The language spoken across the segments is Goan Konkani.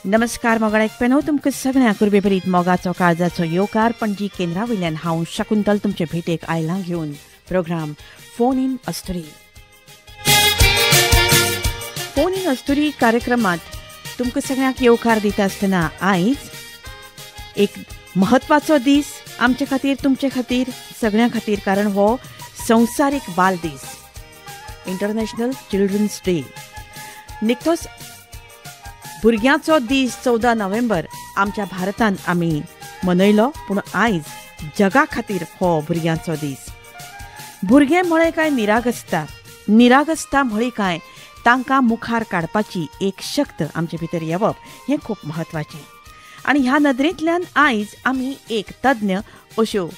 नमस्कार मोगाळ आयकप्यांनो, तुमकां सगळ्यांक कुरबेभरीत मोगाचो काळजाचो येवकार. पणजी केंद्रा वयल्यान हांव शकुंतल तुमचे भेटेक आयलां घेवन प्रोग्राम फोन इन अस्तुरी. फोन इन अस्तुरी कार्यक्रमांत तुमकां सगळ्यांक येवकार दिता आसतना आयज एक म्हत्वाचो दीस आमचे खातीर, तुमचे खातीर, सगळ्यां खातीर, कारण हो संवसारीक बाल दीस, इंटरनॅशनल चिल्ड्रन्स डे. निकतोच भुरग्यांचो दीस 14 नोव्हेंबर आमच्या भारतान आमी मनयलो, पूण आयज जगा खातीर हो भुरग्यांचो दीस. भुरगें म्हळें काय निरागसता, निरागसता म्हळी काय तांकां मुखार काडपाची एक शक्त आमचे भितर येवप हें खूब म्हत्वाचें. आनी ह्या नदरेंतल्यान आयज आमी एक तज्ञ अश्यो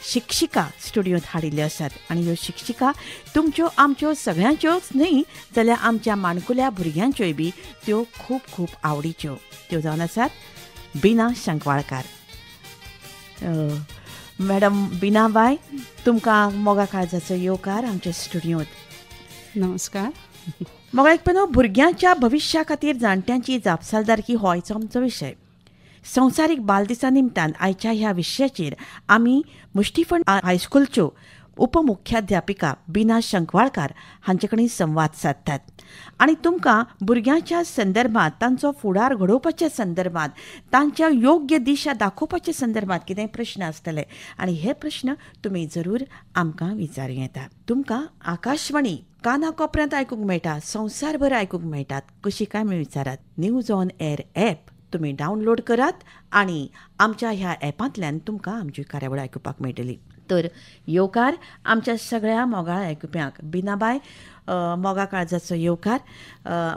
शिक्षिका स्टुडियोंत हाडिल्ल्यो आसात आनी ह्यो शिक्षिका तुमच्यो आमच्यो सगळ्यांच्योच न्हय जाल्यार आमच्या माणकुल्या भुरग्यांच्योय बी त्यो खूब खूब आवडीच्यो. त्यो जावन आसात बिना शंकवाळकार. मॅडम बिना बाय, तुमकां मोगा काळजाचो येवकार आमच्या स्टुडियोंत. नमस्कार. मोगा आयकप्यांनो, भुरग्यांच्या भविश्या खातीर जाणट्यांची जापसालदारकी हो आयचो आमचो विशय. संवसारीक बालदिसा निमतान आयच्या ह्या विशयाचेर आमी मुष्टीफंड हायस्कुलच्यो उपमुख्याध्यापिका बिना शंकवाळकार हांचे कडेन संवाद सादतात आनी तुमकां भुरग्यांच्या संदर्भात, तांचो फुडार घडोवपाच्या संदर्भात, तांच्या योग्य दिशा दाखोवपाच्या संदर्भात कितेंय प्रश्न आसतले आनी हे प्रश्न तुमी जरूर आमकां विचारूं येता. तुमकां आकाशवाणी काना कोपऱ्यांत आयकूंक मेळटा, संवसारभर आयकूंक मेळटात. कशी काय म्हूण विचारात. न्यूज ऑन एअर ॲप तुमी डावनलोड करात आनी आमच्या ह्या ॲपांतल्यान तुमकां आमची कार्यावळ आयकुपाक मेळटली. तर येवकार आमच्या सगळ्या मोगाळ आयकुप्यांक. बिनाबाय, मोगा काळजाचो येवकार.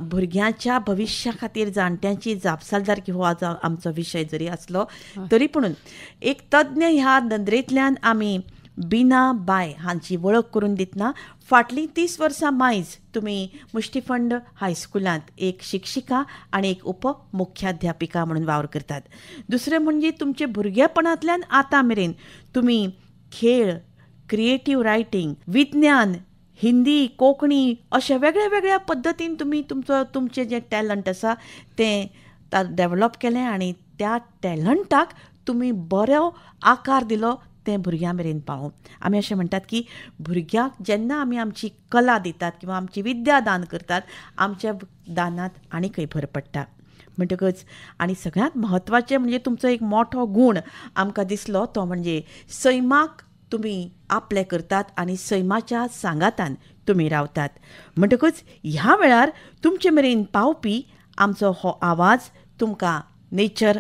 भुरग्यांच्या भविश्या खातीर जाणट्यांची जापसालदारकी हो आज आमचो विशय जरी आसलो तरी पुणून एक तज्ञ ह्या नदरेंतल्यान आमी बिना बाय हांची वळख करून दितना फाटलीं 30 वर्सां मायज तुमी मुष्टीफंड हायस्कुलांत एक शिक्षिका आनी एक उपमुख्याध्यापिका म्हणून वावर करतात. दुसरें म्हणजे तुमचे भुरगेपणांतल्यान आतां मेरेन तुमी खेळ, क्रिएटीव रायटींग, विज्ञान, हिंदी, कोंकणी अशा वेगळ्या वेगळ्या पद्दतीन तुमी तुमचो तुमचें जें टॅलंट आसा तें डेवलप केलें आनी त्या टॅलंटाक तुमी बरो आकार दिलो तें भुरग्यां मेरेन पावोवंक. आमी अशें म्हणटात की भुरग्यांक जेन्ना आमी आमची कला दितात किंवा आमची विद्या दान करतात, आमच्या दानांत आनीकय भर पडटा. म्हणटकच आनी सगळ्यांत म्हत्वाचें म्हणजे तुमचो एक मोठो गूण आमकां दिसलो तो म्हणजे सैमाक तुमी आपले करतात आनी सैमाच्या सांगातान तुमी रावतात. म्हणटकच ह्या वेळार तुमचे मेरेन पावपी आमचो हो आवाज तुमकां नेचर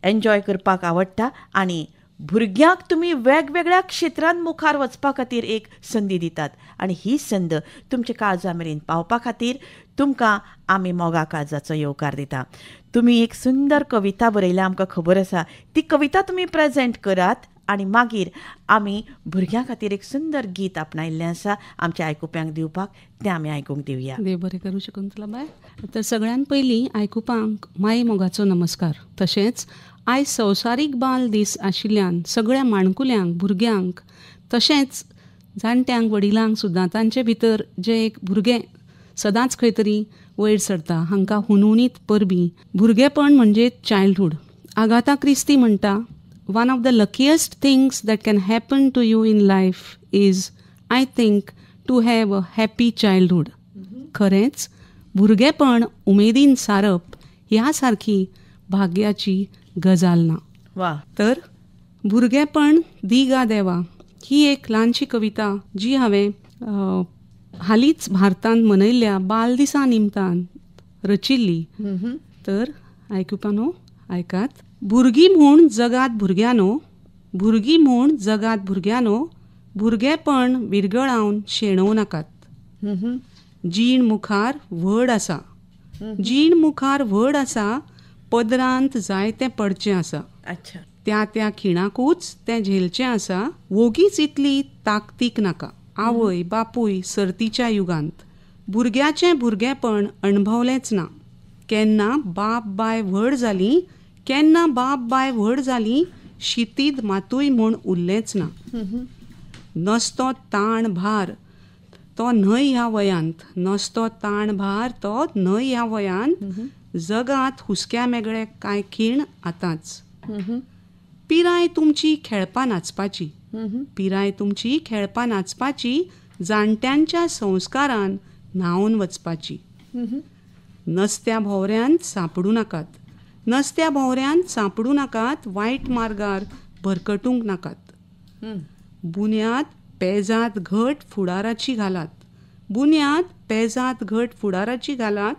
एन्जॉय करपाक आवडटा आनी भुरग्यांक तुमी वेगवेगळ्या क्षेत्रांत मुखार वचपा खातीर एक संदी दितात आनी ही संद तुमच्या काळजा मेरेन पावपा खातीर तुमकां आमी मोगा काळजाचो येवकार दिता. तुमी एक सुंदर कविता बरयल्या, आमकां खबर आसा. ती कविता तुमी प्रेजेंट करात आनी मागीर आमी भुरग्यां खातीर एक सुंदर गीत आपणायिल्लें आसा आमच्या आयकुप्यांक दिवपाक, तें आमी आयकूंक दिवया. देव बरें करूं शकुंतला बाय. तर सगळ्यांत पयलीं आयकुपांक माई मोगाचो नमस्कार. तशेंच आयज संवसारीक बाल दीस आशिल्ल्यान सगळ्या माणकुल्यांक, भुरग्यांक, तशेंच जाणट्यांक, वडिलांक सुद्दां तांचे भितर जें एक भुरगें सदांच खंय तरी वयर सरता, हांकां हुनहुनीत परबीं. भुरगेपण म्हणजे चायल्डहूड. आगाथा क्रिस्ती म्हणटा, one of the luckiest things that can happen to you in life is, I think, to have a happy childhood. खरेंच भुरगेपण उमेदीन सारप ह्या सारकी भाग्याची गजाल ना. वा. तर भुरगेपण दी गा देवा ही एक ल्हानशी कविता जी हांवें हालींच भारतांत मनयल्ल्या बालदिसा निमतान रचिल्ली. तर आयकुपानो आयकात. भुरगीं म्हूण जगात भुरग्यांनो, भुरगीं म्हूण जगात भुरग्यांनो, भुरगेपण विरगळावन शेणोवं नाकात. जीण मुखार व्हड आसा, जीण मुखार व्हड आसा, पदरांत जायतें पडचें आसा. अच्छा. त्या त्या खिणाकूच तें झेलचें आसा, वोगीच इतली ताकतीक नाका. आवय बापूय सर्तीच्या युगांत भुरग्याचें भुरगेपण अणभवलेंच ना. केन्ना बाप बाय व्हड जालीं, केन्ना बाप बाय व्हड जालीं, शितीद मातूय म्हूण उरलेंच ना. नसतो ताण भार तो न्हय ह्या वयांत, नसतो ताण भार तो न्हय ह्या वयांत, जगांत हुस्क्या मेगळे कांय खीण आतांच. पिराय तुमची खेळपा नाचपाची, पिराय तुमची खेळपा नाचपाची, जाणट्यांच्या संस्कारान न्हांवन वचपाची. नसत्या भोंवऱ्यांत सांपडूं नाकात, नसत्या भोंवऱ्यांत सांपडूं नाकात, वायट मार्गार भरकटूंक नाकात. बुन्याद पेजांत घट फुडाराची घालात, बुन्याद पेजांत घट फुडाराची घालात,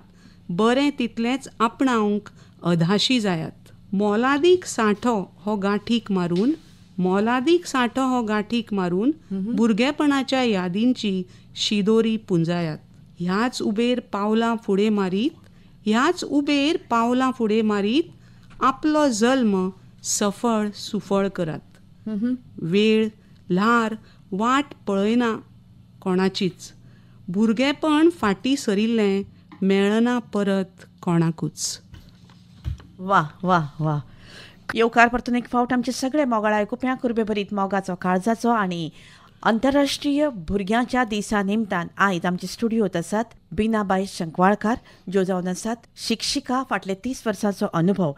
बरें तितलेंच आपणावंक अधाशी जायात. मोलादीक सांठो हो गांठीक मारून, मोलादीक सांठो हो गांठीक मारून, भुरगेपणाच्या यादींची शिदोरी पुंजायात. ह्याच उबेर पावलां फुडें मारीत, ह्याच उबेर पावलां फुडें मारीत, आपलो जल्म सफळ सुफळ करात. वेळ ल्हार वाट पळयना कोणाचीच, भुरगेपण फाटीं सरिल्लें मेळना परत कोणाकूच. वा वा वा. येवकार परतून एक फावट आमचे सगळे मोगाळ आयकुप्यांक कुरबेभरीत मोगाचो, काळजाचो आनी आंतरराष्ट्रीय भुरग्यांच्या दिसा निमतान आयज आमचे स्टुडियोत आसात बिनाबाय शंकवाळकार, ज्यो जावन आसात शिक्षिका, फाटले 30 वर्सांचो अनुभव.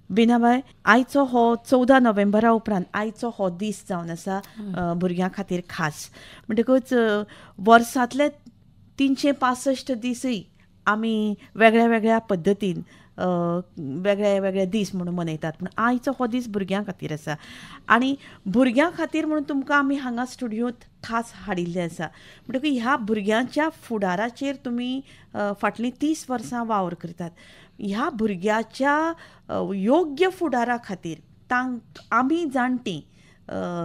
बिनाबाय, आयचो हो 14 नोव्हेंबरा उपरांत आयचो हो दीस जावन आसा भुरग्यां खातीर खास. म्हणटकूच वर्सांतले 365 दिसूय आमी वेगळ्या वेगळ्या पद्दतीन वेगळे वेगळे दीस म्हणून मनयतात, पूण आयचो हो दीस भुरग्यां खातीर आसा आनी भुरग्यां खातीर म्हणून तुमकां आमी हांगा स्टुडियोंत खास हाडिल्ले आसा. म्हणटकूच ह्या भुरग्यांच्या फुडाराचेर तुमी फाटलीं 30 वर्सां वावर करतात. ह्या भुरग्याच्या योग्य फुडारा खातीर आमी जाणटीं,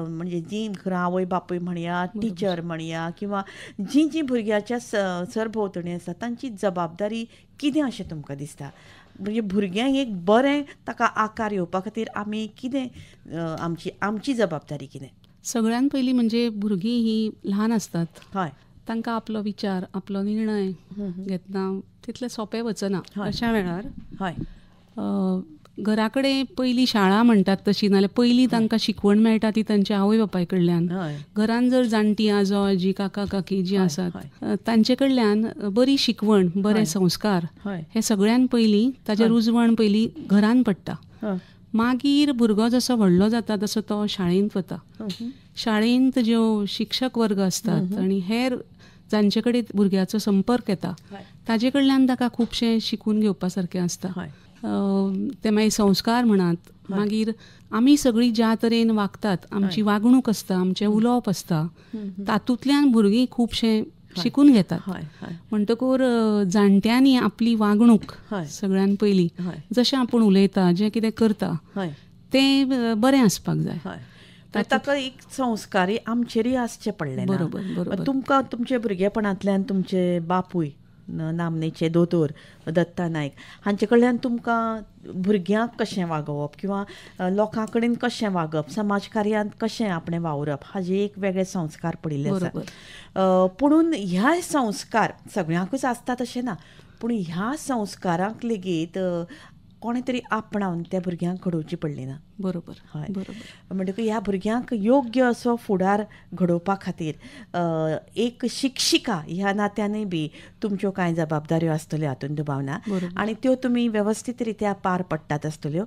म्हणजे जीं घरा आवय बापूय म्हणया, टिचर म्हणया, किंवा जीं जीं भुरग्याच्या सरभोंवतणी आसा तांची जबाबदारी कितें अशें तुमकां दिसता? म्हणजे भुरग्यांक एक बरें ताका आकार येवपा खातीर आमी कितें, आमची आमची जबाबदारी कितें? सगळ्यान पयलीं म्हणजे भुरगीं हीं ल्हान आसतात, हय, तांकां आपलो विचार, आपलो निर्णय घेतना तितलें सोंपें वचना. अशा वेळार हय घरा कडेन पयली शाळा म्हणटात तशी, नाल्यार पयली तांकां शिकवण मेळटा ती तांच्या आवय बापाय कडल्यान. घरान जर जाणटी आजो आजी काका काकी जी आसात तांचे कडल्यान बरी शिकवण, बरे संस्कार हे सगळ्यान पयलीं, ताचें रुजवण पयलीं घरान पडटा. मागीर भुरगो जसो व्हडलो जाता तसो तो शाळेंत वता. शाळेंत ज्यो शिक्षक वर्ग आसतात आनी हेर जांचे कडेन भुरग्याचो संपर्क येता ताजे कडल्यान ताका खुबशें शिकून घेवपा सारकें आसता. ते मागीर संस्कार म्हणात, मागीर आमी सगळीं ज्या तरेन वागतात, आमची वागणूक आसता, आमचें उलोवप आसता, तातूंतल्यान भुरगीं खुबशें शिकून घेतात. म्हणटकूर जाणट्यांनी आपली वागणूक सगळ्यान पयलीं, जशें आपूण उलयता, जें कितें करता तें बरें आसपाक जाय. ताका एक संस्कारय आमचेरय आसचे पडले. बरोबर बरोबर. तुमकां तुमचे भुरगेपणांतल्यान तुमचे बापूय नामनेचे दोतोर दत्ता नायक हांचे कडल्यान तुमकां भुरग्यांक कशें वागोवप किंवा लोकां कडेन कशें वागप, समाज कार्यांत कशें आपणें वावरप हाजे एक वेगळे संस्कार पडिल्ले आसा. पुणून ह्या संस्कार सगळ्यांकूच आसतात अशें ना, पूण ह्या संस्कारांक लेगीत कोणें तरी आपणावन त्या भुरग्यांक घडोवची पडली ना. बरोबर, हय बरोबर. म्हणटकूच ह्या भुरग्यांक योग्य असो फुडार घडोवपा खातीर एक शिक्षिका ह्या नात्यानूय बी तुमच्यो कांय जबाबदाऱ्यो आसतल्यो हातूंत दुबाव ना, आनी त्यो तुमी वेवस्थीत रित्या पार पडटात आसतल्यो.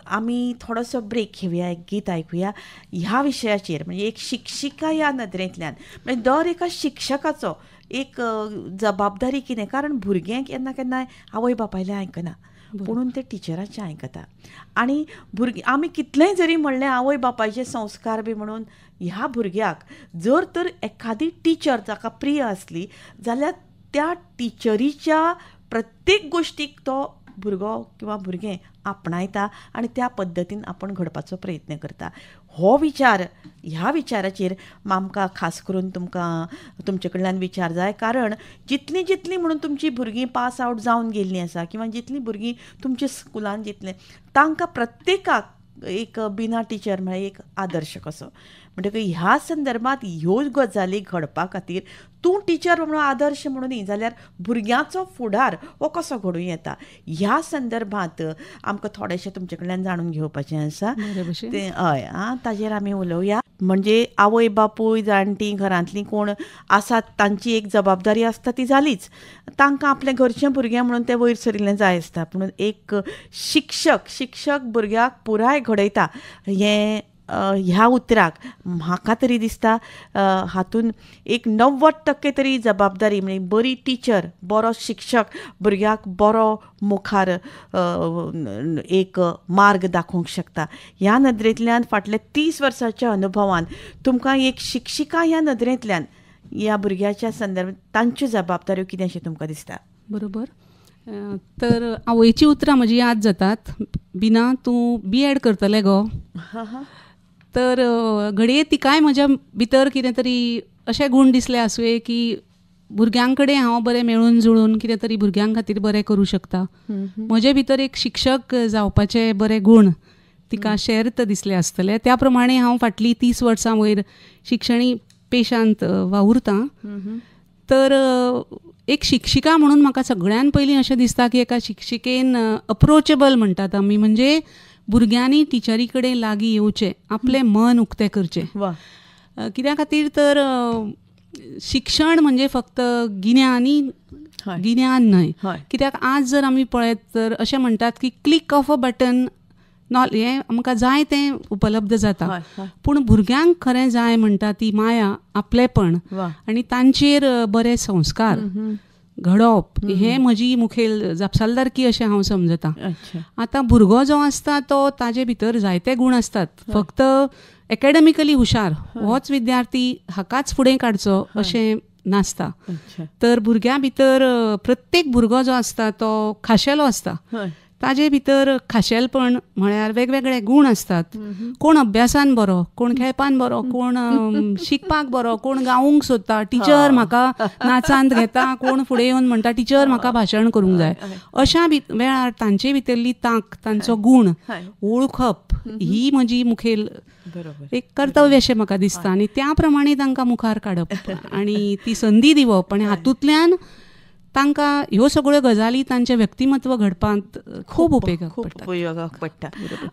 आमी थोडोसो ब्रेक घेवया, एक गीत आयकुया ह्या विशयाचेर. म्हणजे एक शिक्षिका ह्या नदरेंतल्यान म्हणजे दर एका शिक्षकाचो एक जबाबदारी कितें, कारण भुरग्यांक केन्ना केन्नाय आवय बापायलें आयकना, पुणून ते टिचराचें आयकता. आनी भुरगीं आमी कितलेंय जरी म्हणलें आवय बापायचे संस्कार बी म्हणून, ह्या भुरग्याक जर तर एखादी टिचर जाका प्रिय आसली जाल्यार त्या टिचरीच्या प्रत्येक गोश्टीक तो भुरगो किंवा भुरगें आपणायता आनी त्या पद्दतीन आपण घडपाचो प्रयत्न करता. हो विचार, ह्या विचाराचेर आमकां खास करून तुमकां तुमचे कडल्यान विचार जाय, कारण जितलीं जितलीं म्हणून तुमचीं भुरगीं पास आवट जावन गेल्लीं आसा किंवा जितलीं भुरगीं तुमच्या स्कुलान जितलें, तांकां प्रत्येकाक एक बिना टिचर म्हळ्यार एक आदर्श कसो. म्हणटकच ह्या संदर्भात ह्यो गजाली घडपा खातीर तूं टिचर म्हणून आदर्श म्हणून न्ही, जाल्यार भुरग्यांचो फुडार हो कसो घडूं येता ह्या संदर्भात आमकां थोडेशें तुमचे कडल्यान जाणून घेवपाचें आसा. तें हय, आं, ताजेर आमी उलोवया. म्हणजे आवय बापूय जाणटीं घरांतलीं कोण आसात तांची एक जबाबदारी आसता ती जालीच, तांकां आपलें घरचें भुरगें म्हणून तें वयर सरिल्लें जाय आसता. पूण एक शिक्षक भुरग्याक पुराय घडयता हें ह्या उतराक म्हाका तरी दिसता हातून एक 90% तरी जबाबदारी, म्हणजे बरी टिचर, बरो शिक्षक भुरग्याक बरो मुखार एक मार्ग दाखोवंक शकता. ह्या नदरेंतल्यान फाटल्या 30 वर्सांच्या अनुभवान तुमकां एक शिक्षिका ह्या नदरेंतल्यान ह्या भुरग्याच्या संदर्भात तांच्यो जबाबदाऱ्यो कितें अशें तुमकां दिसता? बरोबर. तर आवयची उतरां म्हजी याद जातात, बिना तूं बी एड करतलें गो. तर घडये तिकाय म्हज्या भितर कितें तरी अशे गूण दिसले आसुये की भुरग्यां कडेन हांव बरें मेळून जुळून कितें तरी भुरग्यां खातीर बरें करूं शकता. म्हजे भितर एक शिक्षक जावपाचे बरे गूण तिका शेर्त दिसले आसतले. त्या प्रमाणे हांव फाटलीं 30 वर्सां वयर शिक्षणीक पेशांत वावुरतां. तर एक शिक्षिका म्हणून म्हाका सगळ्यान पयलीं अशें दिसता की एका शिक्षिकेन अप्रोचेबल म्हणटात आमी, म्हणजे भुरग्यांनी टिचरी कडेन लागीं येवचें, आपलें मन उक्तें करचें. कित्या खातीर तर शिक्षण म्हणजे फक्त गिन्यानी गिन्यान न्हय. कित्याक आज जर आमी पळयत तर अशें म्हणटात की क्लिक ऑफ अ बटन हें आमकां जाय तें उपलब्ध जाता, पूण भुरग्यांक खरें जाय म्हणटा ती माया, आपलेपण आनी तांचेर बरे संस्कार घडोवप हें म्हजी मुखेल जापसालदारकी अशें हांव समजता. आतां भुरगो जो आसता तो ताजे भितर जायते गूण आसतात, फक्त एकेडमिकली हुशार होच विद्यार्थी हाकाच फुडें काडचो अशें नासता. तर भुरग्यां भितर प्रत्येक भुरगो जो आसता तो खाशेलो आसता, ताजे भितर खाशेलपण म्हळ्यार वेगवेगळे गूण आसतात. कोण अभ्यासान बरो, कोण खेळपान बरो, कोण शिकपाक बरो, कोण गावूंक सोदता, टिचर म्हाका नाचांत घेता, कोण फुडें येवन म्हणटा टिचर म्हाका भाशण करूंक जाय. अशा वेळार तांचे भितरली तांक, तांचो गूण वळखप ही म्हजी मुखेल एक कर्तव्य अशें म्हाका दिसता आनी त्या प्रमाणे तांकां मुखार काडप आनी ती संदी दिवप आनी हातूंतल्यान तांकां ह्यो सगळ्यो गजाली तांचें व्यक्तिमत्व घडपांत खूब उपयोगाक पडटा.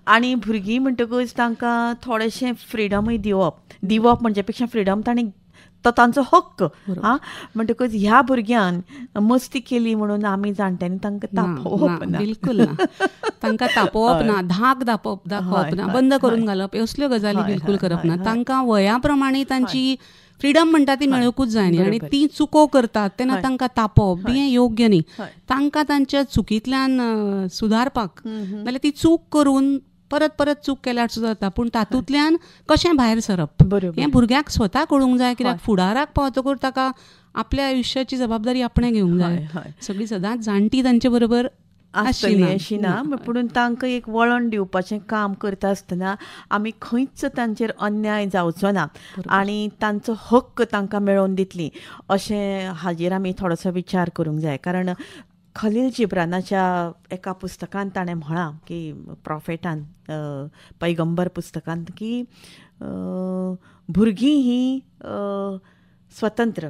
आनी भुरगीं म्हणटकच तांकां थोडेशें फ्रिडमूय दिवप, दिवप म्हणजे पेक्षा फ्रिडम तांणी तो तांचो हक्क. हा, म्हणटकच ह्या भुरग्यान मस्ती केली म्हणून आमी जाणट्यांनी तांकां तापोवप ना, बिलकुल ना, तांकां तापोवप ना, धाक दाखोवप ना, बंद करून घालप, असल्यो गजाली बिलकुल करप ना. तांकां वया प्रमाणे तांची फ्रिडम म्हणटा ती मेळोवकूच जाय न्ही, आनी ती चुको करतात तेन्ना तांकां तापोवप बी हें योग्य न्ही. तांकां तांच्या चुकींतल्यान सुदारपाक, नाल्यार ती चूक करून परत परत चूक केल्यार सुद्दां जाता, पूण तातूंतल्यान कशें भायर सरप हें भुरग्याक स्वता कळूंक जाय. कित्याक फुडाराक पावतकूच ताका आपल्या आयुश्याची जबाबदारी आपणें घेवंक जाय. सगळीं सदांच जाणटी तांचे बरोबर आसतली अशी ना, पूण तांकां एक वळण दिवपाचें काम करता आसतना आमी खंयच तांचेर अन्याय जावचो ना आनी तांचो हक्क तांकां मेळोवन दितली अशें हाजेर आमी थोडोसो विचार करूंक जाय. कारण खलील जिब्रानाच्या एका पुस्तकान ताणें म्हळां की प्रॉफेटान, पैगंबर पुस्तकान, की भुरगीं ही स्वतंत्र,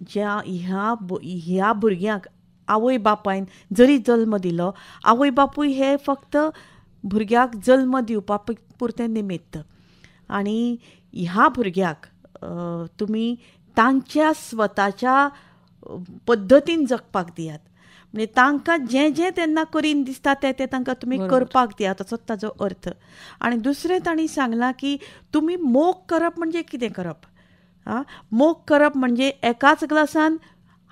ज्या ह्या भुरग्यांक आवय बापायन जरी जल्म दिलो, आवय बापूय हे फक्त भुरग्याक जल्म दिवपा पुरतें निमित्त, आनी ह्या भुरग्याक तुमी तांच्या स्वताच्या पद्दतीन जगपाक दियात. म्हणजे तांकां जें जें तेन्ना करीन दिसता तें तें तांकां तुमी करपाक दियात, असोच ताजो अर्थ. आनी दुसरें तांणी सांगलां की तुमी मोग करप म्हणजे कितें करप, आं, मोग करप म्हणजे एकाच ग्लासान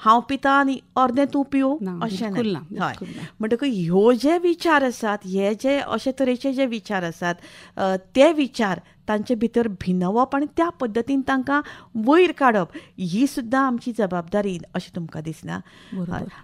हांव पिता आनी अर्दें तूं पिवं अशें ना. हय, म्हणटकच ह्यो जे विचार आसात, हे जे अशे तरेचे जे विचार आसात ते विचार तांचे भितर भिनवप आनी त्या पद्दतीन तांकां वयर काडप ही सुद्दां आमची जबाबदारी अशें तुमकां दिसना?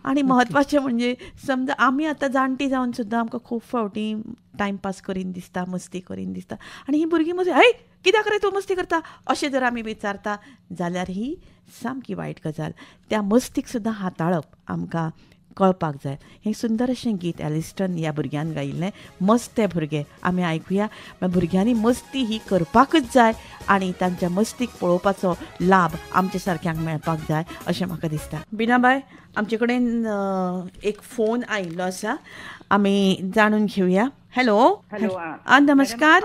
आनी म्हत्वाचें म्हणजे समजा आमी आतां जाणटी जावन सुद्दां आमकां खूब फावटी टायमपास करीन दिसता, मस्ती करीन दिसता, आनी ही भुरगीं मस्ती, हय कित्याक रे तूं मस्ती करता अशें जर आमी विचारता जाल्यार ही सामकी वायट गजाल. त्या मस्तीक सुद्दां हाताळप आमकां कळपाक जाय. हें सुंदर अशें गीत एलिस्टन ह्या भुरग्यान गायिल्लें, मस्ते भुरगे, आमी आयकुया. भुरग्यांनी मस्ती ही करपाकच जाय आनी तांच्या मस्तीक पळोवपाचो लाभ आमच्या सारक्यांक मेळपाक जाय अशें म्हाका दिसता. बिनाबाय, आमचे कडेन एक फोन आयिल्लो आसा, आमी जाणून घेवया. हॅलो हॅलो, नमस्कार.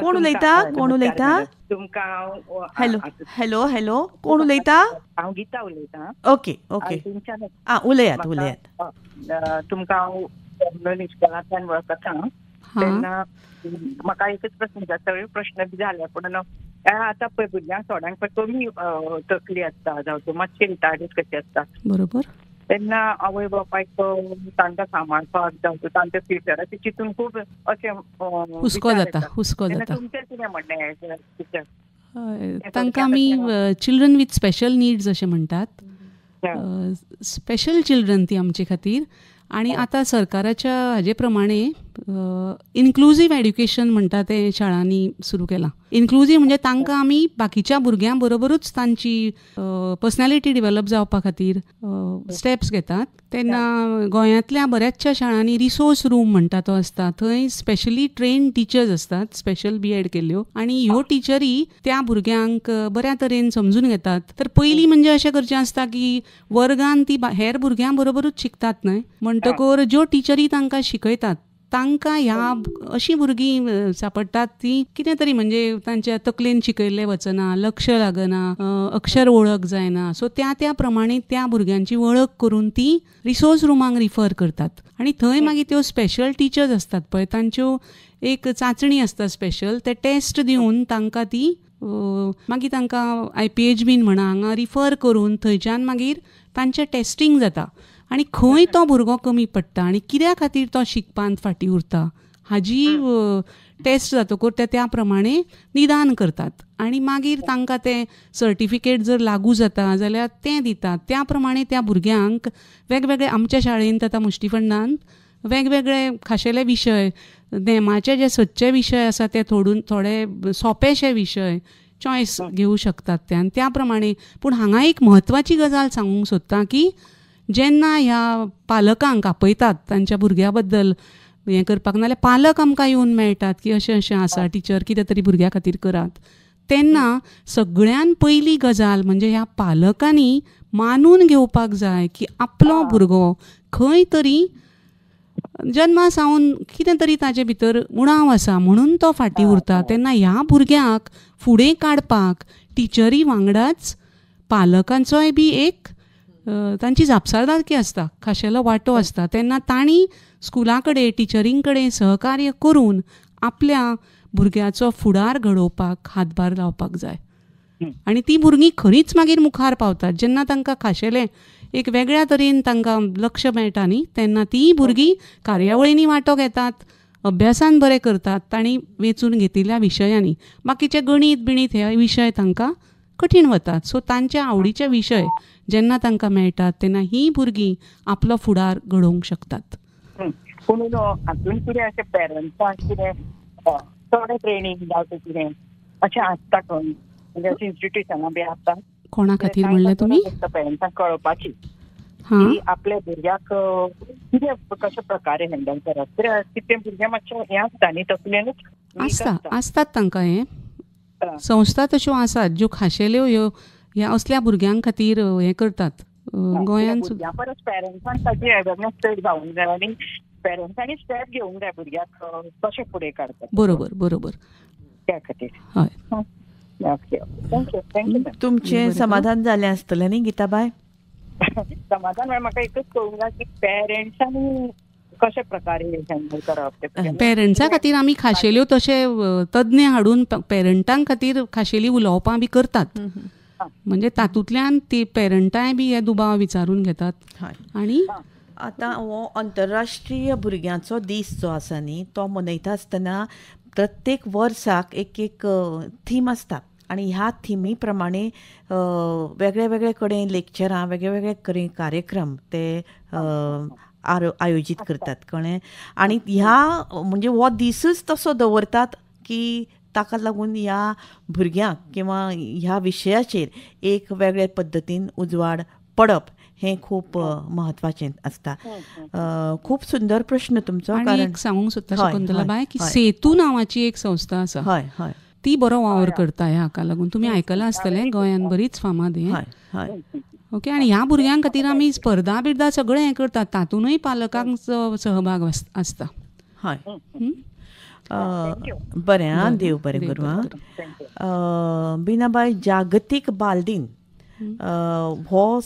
कोण उलयता? कोण उलयता? तुमकां हॅलो हॅलो हॅलो, कोण उलयता? हांव गीता उलयतां. ओके ओके, आं उलयात उलयात. तुमकां हांव इस्कॉलांतल्यान वळखता तेन्ना म्हाका एकच प्रश्न, सगळे प्रश्न बी जाले, पूण आतां पळय भुरग्यांक थोड्यांक पळय कमी तकली आसता, जावं मातशें रिटार्डेड कशी आसता, बरोबर, तेन्ना आवय बापायक तांकां सांबाळपाक जावं तांच्या फ्युचराचें चिंतून खूब अशें हुस्को जाता, हुस्को जाता. तुमचें कितें म्हणणें? तांकां आमी चिल्ड्रन विथ स्पेशल निड्स अशें म्हणटात. स्पेशल चिल्ड्रन ती आमचे खातीर. आनी आतां सरकाराच्या हाजे प्रमाणे इन्क्लुजीव एड्युकेशन म्हणटा तें शाळांनी सुरू केलां. इन्क्लुजीव म्हणजे तांकां आमी बाकीच्या भुरग्यां बरोबरूच तांची पर्सनॅलिटी डिवेलप जावपा खातीर स्टेप्स घेतात. तेन्ना गोंयांतल्या बऱ्याचशा शाळांनी रिसोर्स रूम म्हणटा तो आसता, थंय स्पेशली ट्रेन्ड टिचर्स आसतात, स्पेशल बी एड केल्ल्यो, आनी ह्यो टिचरी त्या भुरग्यांक बऱ्या तरेन समजून घेतात. तर पयलीं म्हणजे अशें करचें आसता की वर्गान ती हेर भुरग्यां बरोबरूच शिकतात न्हय, म्हणटकर ज्यो टिचरी तांकां शिकयतात तांकां ह्या अशीं भुरगीं सांपडटात ती कितें तरी म्हणजे तांच्या तकलेन शिकयल्लें वचना, लक्ष लागना, अक्षर वळख जायना. सो त्या त्या प्रमाणे त्या भुरग्यांची वळख करून ती रिसोर्स रुमांक रिफर करतात आनी थंय मागीर त्यो स्पेशल टिचर्स आसतात पळय, तांच्यो एक चांचणी आसता स्पेशल, ते टेस्ट दिवन तांकां ती मागीर तांकां IPH बीन म्हणा हांगा रिफर करून थंयच्यान मागीर तांचें टेस्टिंग जाता आनी खंय तो भुरगो कमी पडटा आनी कित्या खातीर तो शिकपांत फाटीं उरता हाजी टेस्ट जातकूच ते त्या प्रमाणे निदान करतात आनी मागीर तांकां तें सर्टिफिकेट जर लागू जाता जाल्यार तें दितात. त्या प्रमाणे त्या भुरग्यांक वेगवेगळे आमच्या शाळेंत आतां मुष्टिफंडांत वेगवेगळे खाशेले विशय, नेमाचे जे सदचे विशय आसा ते थोडे सोंपेशे विशय चॉयस घेवं शकतात ते, आनी त्या प्रमाणे. पूण हांगा एक म्हत्वाची गजाल सांगूंक सोदता की जेन्ना ह्या पालकांक आपयतात तांच्या भुरग्या बद्दल हें करपाक, नाजाल्यार पालक आमकां येवन मेळटात की अशें अशें आसा टिचर, कितें तरी भुरग्या खातीर करात, तेन्ना सगळ्यान पयली गजाल म्हणजे ह्या पालकांनी मानून घेवपाक जाय की आपलो भुरगो खंय तरी जन्मा सावन कितें तरी ताजे भितर उणाव आसा म्हणून तो फाटीं उरता. तेन्ना ह्या भुरग्याक फुडें काडपाक टिचरी वांगडाच पालकांचोय बी एक तांची जापसालदारकी आसता, खाशेलो वांटो आसता. तेन्ना तांणी स्कुला कडेन टिचरीं कडेन सहकार्य करून आपल्या भुरग्याचो फुडार घडोवपाक हातभार लावपाक जाय आनी ती भुरगीं खरींच मागीर मुखार पावतात. जेन्ना तांकां खाशेलें एक वेगळ्या तरेन तांकां लक्ष मेळटा न्ही, तेन्ना तीं भुरगीं कार्यावळींनी वांटो घेतात, अभ्यासान बरें करतात तांणी वेंचून घेतिल्ल्या विशयांनी. बाकीचे गणीत बिणीत हे विशय तांकां कठीण वतात. सो तांच्या आवडीचे विशय जेन्ना तांकां मेळटात तेन्ना ही भुरगीं आपलो फुडार घडोवंक शकतात. पूण हातून कितें अशें पेरंट्सांक कितें थोडें ट्रेनींग जावं कितें अशें आसता खंय, म्हणजे अशें इन्स्टिट्युशनां बी आसता कोणा खातीर म्हणलें तुमी? पेरंट्सांक कळोवपाची की आपल्या भुरग्याक कितें कशे प्रकारे हँडल करप, कितें भुरगें मातशें हें आसता न्ही तकलेनूच आसता, आसतात तांकां हें संस्था तश्यो आसात ज्यो खाशेल्यो ह्यो ह्या असल्या भुरग्यां खातीर हें करतात. गोंयांत भुरग्यां परस पेरंट्सांक ताची अवेरनेस चड जावंक जाय आनी पेरंट्सांनी स्टेप घेवंक जाय भुरग्याक कशें फुडें काडपाक. बरोबर बरोबर, त्या खातीर. हय, okay, thank you thank you. तुमचें समाधान जालें आसतलें न्ही गीताबाय? समाधान म्हळ्यार म्हाका एकच कळूंक जाय की पेरंट्सांनी कशे प्रकारे हँडल करप. पेरंट्सां खातीर आमी खाशेल्यो तशे तज्ञ हाडून पेरंटां खातीर खाशेली उलोवपां बी करतात, म्हणजे तातूंतल्यान ती पेरंटांय बी हे दुबाव विचारून घेतात. आनी आतां हो आंतरराष्ट्रीय भुरग्यांचो दीस जो आसा न्ही तो मनयता आसतना प्रत्येक वर्साक एक एक थीम आसता आनी ह्या थिमी प्रमाणे वेगळे वेगळे कडेन लेक्चरां, वेगळे वेगळे कडेन कार्यक्रम ते आयोजीत करतात, कळ्ळें. आनी ह्या म्हणजे हो दिसूच तसो दवरतात की ताका लागून ह्या भुरग्यांक किंवा ह्या विशयाचेर एक वेगळे पद्दतीन उजवाड पडप हें खूब म्हत्वाचें आसता. खूब सुंदर प्रश्न तुमचो. कारण सांगूंक सोदता शकुंतलाबाय की सेतू नांवाची एक संस्था आसा, हय हय, ती बरो वावर करता ह्या हाका लागून. तुमी आयकलां आसतलें, गोंयांत बरीच फामाद हें. ओके, आनी ह्या भुरग्यां खातीर आमी स्पर्धा बिर्धा सगळें हें करतात, तातूंतय पालकांचो सहभाग आसता. हय, बरें आं, देव बरें करूं. आं बिनाबाय, जागतीक बाल दिन हो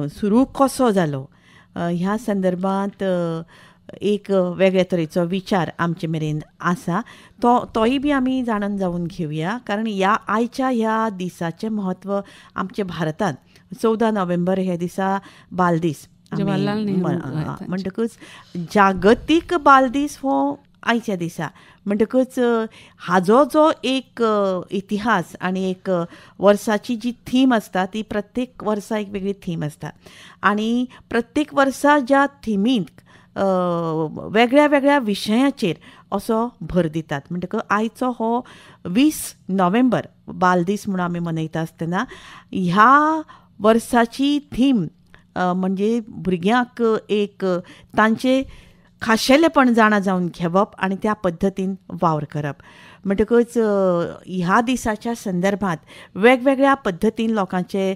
सुरू कसो जालो ह्या संदर्भात एक वेगळे तरेचो विचार आमचे मेरेन आसा, तोय बी आमी जाणून जावन घेवया. कारण ह्या आयच्या ह्या दिसाचें म्हत्व आमच्या भारतांत 14 नोव्हेंबर ह्या दिसा बालदीस म्हणटकच जागतीक बालदीस हो आयच्या दिसा, म्हणटकच हाजो जो एक इतिहास आनी एक वर्साची जी थीम आसता ती प्रत्येक वर्सा एक वेगळी थीम आसता आनी प्रत्येक वर्सा ज्या थिमींत वेगळ्या वेगळ्या विशयाचेर असो भर दितात. म्हणटकच आयचो हो 20 नोव्हेंबर बालदीस म्हणून आमी मनयता आसतना ह्या वर्साची थीम म्हणजे भुरग्यांक एक तांचे खाशेलेपण जाणा जावन घेवप आनी त्या पद्दतीन वावर करप. म्हणटकच ह्या दिसाच्या संदर्भात वेगवेगळ्या पद्दतीन लोकांचे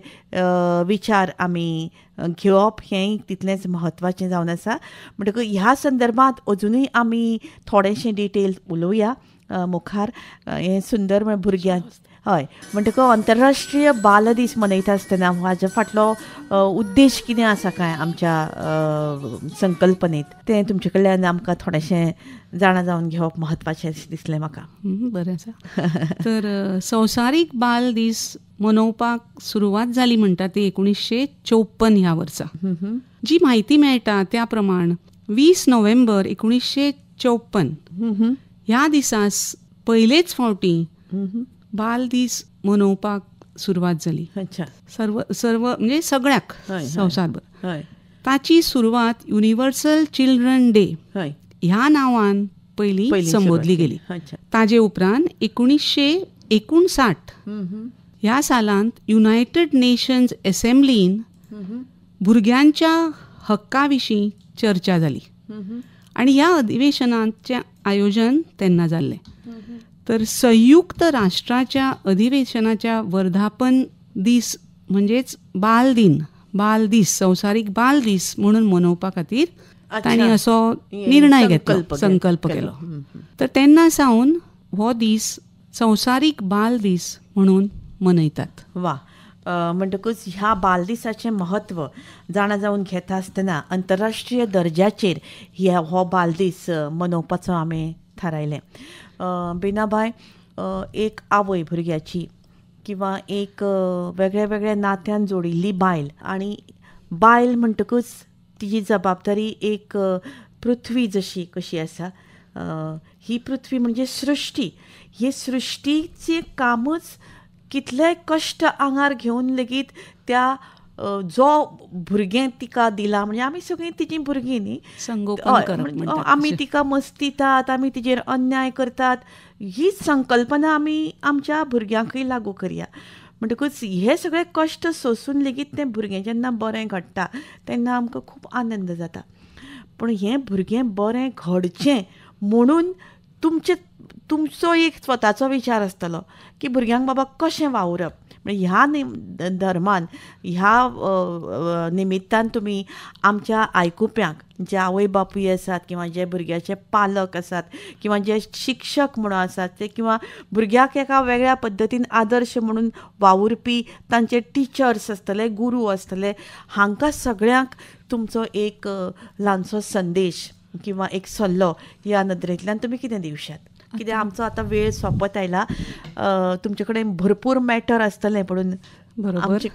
विचार आमी घेवप हें तितलेंच म्हत्वाचें जावन आसा. म्हणटकच ह्या संदर्भात अजुनूय आमी थोडेशें डिटेल उलोवया मुखार. हें सुंदर भुरग्यांक हय, म्हणटकच आंतरराष्ट्रीय बाल दीस मनयता आसतना हाज्या फाटलो उद्देश कितें आसा काय आमच्या संकल्पनेत, तें तुमचे कडल्यान आमकां थोडेशें जाणा जावन घेवप म्हत्वाचें दिसलें म्हाका. बरें आसा. तर संवसारीक बाल दीस मनोवपाक सुरवात जाली म्हणटा ती 1954 ह्या वर्सा. जी म्हायती मेळटा त्या प्रमाण 20 नोव्हेंबर 1954 ह्या दिसा पयलेच फावटी बाल दीस मनोवपाक सुरवात जाली. अच्छा. सर्व सर्व म्हणजे सगळ्याक संवसारभर. ताची सुरवात युनिव्हर्सल चिल्ड्रन डे ह्या नांवान पयली संबोधली गेली. ताजे उपरांत 1959 ह्या सालांत युनायटेड नेशन्स एसेंब्लीन भुरग्यांच्या हक्का विशीं चर्चा जाली आनी ह्या अधिवेशनाचें आयोजन तेन्ना जाल्लें. तर संयुक्त राष्ट्राच्या अधिवेशनाच्या वर्धापन दीस म्हणजेच बाल दिन, बाल दीस, संवसारीक बाल दीस म्हणून मनोवपा खातीर तांणी असो निर्णय घेतलो, संकल्प केलो. तर तेन्ना सावन हो दीस संवसारीक बाल दीस म्हणून मनयतात. वा, म्हणटकच ह्या बालदिसाचें म्हत्व जाणा जावन घेता आसतना आंतरराष्ट्रीय दर्जाचेर हो बालदीस मनोवपाचो आमी थारायलें. बिनाबाय, एक आवय भुरग्याची किंवा एक वेगळ्या वेगळ्या नात्यान जोडिल्ली बायल, आनी बायल म्हणटकच तिजी जबाबदारी एक पृथ्वी जशी कशी आसा, ही पृथ्वी म्हणजे सृश्टी, हे सृश्टीचें कामच कितलेय कश्ट आंगार घेवन लेगीत त्या जो भुरगें तिका दिला, म्हणजे आमी सगळीं तिजी भुरगीं न्ही, संगोपन, आमी तिका मस्तितात, आमी तिजेर अन्याय करतात, ही संकल्पना आमी आमच्या भुरग्यांकूय लागू करया. म्हणटकच हे सगळे कश्ट सोसून लेगीत तें भुरगें जेन्ना बरें घडटा तेन्ना आमकां खूब आनंद जाता. पूण हें भुरगें बरें घडचें म्हणून तुमचो एक स्वताचो विचार आसतलो की भुरग्यांक बाबा कशें वावरप, म्हणजे ह्या धर्मान ह्या निमित्तान तुमी आमच्या आयकुप्यांक जे आवय बापूय आसात किंवा जे भुरग्याचे पालक आसात किंवा जे शिक्षक म्हणून आसात ते किंवा भुरग्याक एका वेगळ्या पद्दतीन आदर्श म्हणून वावुरपी तांचे टिचर्स आसतले, गुरू आसतले, हांकां सगळ्यांक तुमचो एक ल्हानसो संदेश किंवा एक सल्लो ह्या नदरेंतल्यान तुमी कितें दिवशात? कित्याक आमचो आतां वेळ सोंपत आयला, तुमचे कडेन भरपूर मॅटर आसतलें, पूण बरोबर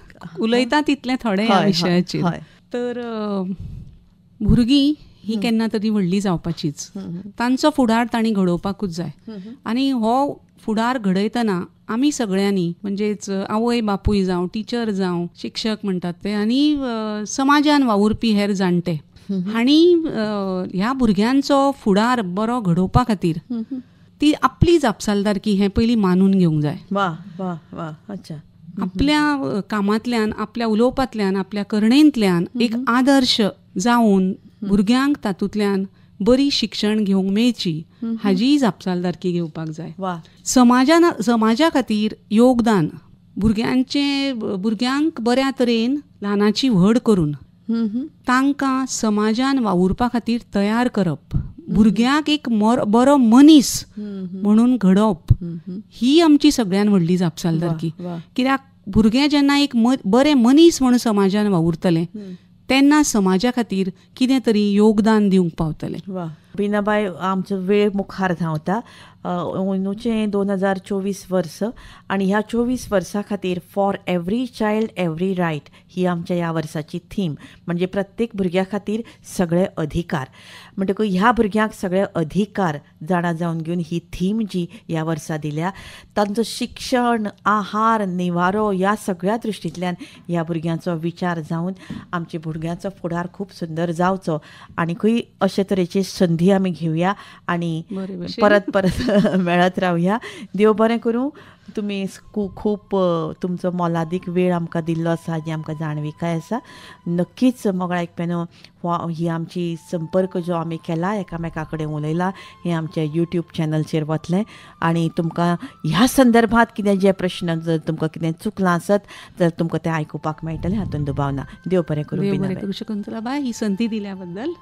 उलयता तितलें थोडें ह्या विशयाचेर. तर भुरगीं ही केन्ना तरी व्हडली जावपाचीच, तांचो फुडार तांणी घडोवपाकूच जाय. आनी हो फुडार घडयतना आमी सगळ्यांनी म्हणजेच आवय बापूय जावं, टिचर जावं, शिक्षक म्हणटात ते, आनी समाजान वावुरपी हेर जाणटे हांणी ह्या भुरग्यांचो फुडार बरो घडोवपा खातीर ती आपली जापसालदारकी हें पयलीं मानून घेवंक जाय. वा वा वा, अच्छा. आपल्या कामांतल्यान, आपल्या उलोवपांतल्यान, आपल्या करणेंतल्यान एक आदर्श जावन भुरग्यांक तातूंतल्यान बरी शिक्षण घेवंक मेळची हाजीय जापसालदारकी घेवपाक जाय. समाजा खातीर योगदान, भुरग्यांक बऱ्या तरेन ल्हानाची व्हड करून तांकां समाजान वावुरपा खातीर तयार करप, भुरग्यांक एक बरो मनीस म्हणून घडोवप ही आमची सगळ्यान व्हडली जापसालदारकी. कित्याक भुरगें जेन्ना एक बरें मनीस म्हणून समाजान वावुरतलें तेन्ना समाजा खातीर कितें तरी योगदान दिवंक पावतलें. वा बिनाबाय, आमचो वेळ मुखार धांवता. अंदूचें 2024 वर्स आनी ह्या 24 वर्सां खातीर for every child every right ही आमच्या ह्या वर्साची थीम, म्हणजे प्रत्येक भुरग्या खातीर सगळे अधिकार. म्हणटकूच ह्या भुरग्यांक सगळे अधिकार जाणा जावन घेवन ही थीम जी ह्या वर्सा दिल्या, तांचो शिक्षण, आहार, निवारो ह्या सगळ्या दृश्टींतल्यान ह्या भुरग्यांचो विचार जावन आमच्या भुरग्यांचो फुडार खूब सुंदर जावचो. आनीकूय अशे तरेची संदी आमी घेवया आनी परत परत मेळत रावया. देव बरें करूं. तुमी खूब तुमचो मोलादीक वेळ आमकां दिल्लो आसा, जी आमकां जाणविकाय आसा. नक्कीच मोगळा आयकप्यांनो, ही आमची संपर्क जो आमी केला, एकामेका कडेन उलयला, हें आमच्या यूट्यूब चॅनलचेर वतलें आनी तुमकां ह्या संदर्भात कितें जे प्रश्न जर तुमकां कितें चुकलां आसत तर तुमकां तें आयकुपाक मेळटलें, हातूंत दुबाव ना. देव बरें करूं. शकुंतलाबाय, ही संदी दिल्या बद्दल.